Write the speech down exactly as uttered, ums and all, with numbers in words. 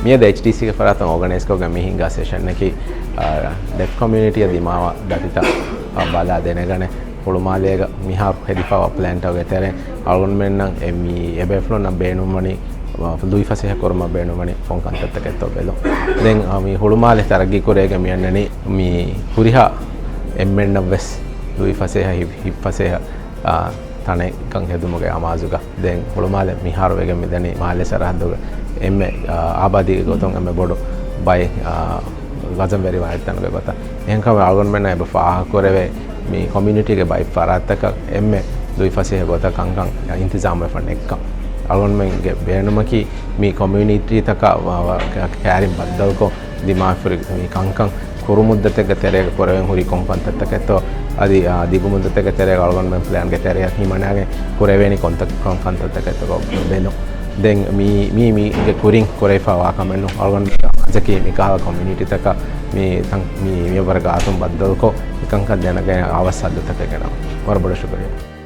މިއަދު އެޗްޑީސީގެ ފަރާތުން އޯގަނައިޒްކޮށްގެން މި ހިންގާ ސެޝަންއަކީ، އާ، ޑެފް ކޮމިއުނިޓީއަށް ދިމާވާ ދަތިތައް، އާ، ބަލާ ދެނެގަނެ، ހުޅުމާލޭގަ މިހާރު ހެދިފައިވާ ޕްލޭންތަކުގެ ތެރެއިން އަޅުގަނޑުމެންނަށް އެ މި އެބޭފުޅުންނަށް ބޭނުންވަނީ، އާ، ލުއިފަސޭހަ ކުރުމަށް ބޭނުންވަނީ ކޮން ކަންތައްތަކެއްތޯ ބެލުން. ދެން، އާ، މި ހުޅުމާލެ ތަރައްގީ ކުރޭގެ މިއަންނަނީ މި ހުރިހާ އެންމެންނަށްވެސް ލުއިފަސޭހަ، ހި-، ހިތްފަސޭހަ، އާ، ތަނެއްކަން ހެދުމުގެ އަމާޒުގަ. ދެން ހުޅުމާލެ މިހާރު ވެގެން މިދަނީ މާލެ ސަރަހައްދުގެ އެންމެ، އާ، އާބާދީގެ ގޮތުން އެންމެ ބޮޑު ބައެއް، އާ، ވަޒަންވެރި ވާހެއްތަނުގެ ގޮތަށް. އެހެންކަމުން އަޅުގަނޑުމެންނަށް އެބަ ފާހަގަކުރެވޭ މި ކޮމިއުނިޓީގެ ބައެއް ފަރާތްތަކަށް އެންމެ ލުއިފަސޭހަ ގޮތަށް ކަންކަން އިންތިޒާމްވެފަ ނެތްކަން. އަޅުގަނޑުމެންގެ ބޭނުމަކީ މި ކޮމިއުނިޓީތަކާ ވަ-، ވަ-، ކައިރިން ބައްދަލުކޮށް، ދިމާވެފަ ހުރި މި ކަންކަން ކުރު މުއްދަތެއްގެ ތެރޭގަ ކުރެވެން ހުރީ ކޮން ކަންތައްތަކެއްތޯ، އަދި، އާ، ދިގު މުއްދަތެއްގެ ތެރޭގަ އަޅުގަނޑުމެން ޕްލޭންގެ ތެރެއަށް ހިމަނާގެން ކުރެވޭނީ ކޮންތަ-، ކޮން ކަންތައްތަކެއްތޯ ބެލުން. ދެން މީ، މީ، މީގެ ކުރިން ކުރެވިފައިވާ ކަމެއްނު. އަޅުގަނޑު އަޒަކީ މިކަހަލަ ކޮމިއުނިޓީތަކަށް މި ތަން-، މި މިޔަށްވަރަށް ގާތުން ބައްދަލުކޮށް، މިކަންކަން ދެނެގަނެ އަވަސް ހައްލުތަކެއް ގެނައުން. ވަރަށް ބޮޑަށް ޝުކުރިއްޔާ.